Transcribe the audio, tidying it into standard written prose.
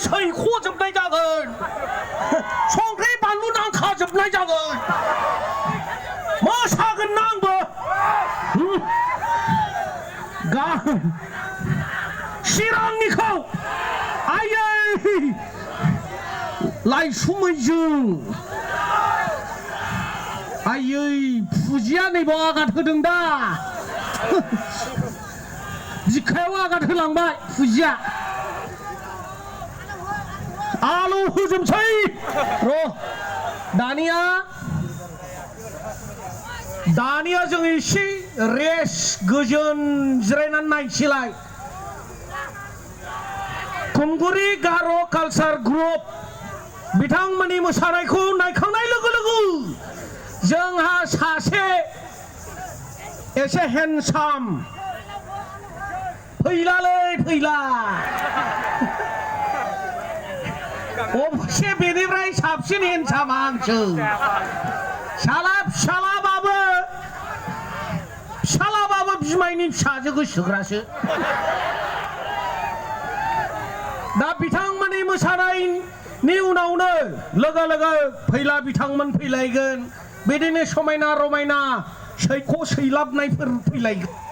सैख'जोबनाय जागोन संख्रि बानलु नांखाजोबनाय जागोन मोसागोन ना आंबो चिरांनिखौ आयै लाइसुमैजों आयै फुजिया नैबाव आगाद होदों दा बिखायाव आगाद होलांबाय फुजिया आलु होजोबसै र' दानिया जों एसे रेस्ट गोजोन जिरायनानै नायसैलाय खुंगुरि गार' कालचार ग्रुप बिथांमोननि मोसानायखौ नायखांनाय लोगो लोगो जोंहा सासे एसे हेन्डसाम फैलालै फैला अबसे बेनिफ्राय साबसिन हेन्डसाम आंसो फिसालाबाबो बिमायनि फिसाजो गोसोग्रासो दा बिथांमोननि मोसानायनि उनावनो लोगो लोगो फैला बिथांमोन फैलायगोन बिदिनो समायना रमायना सैख' सैलाबनायफोर फैलायगोन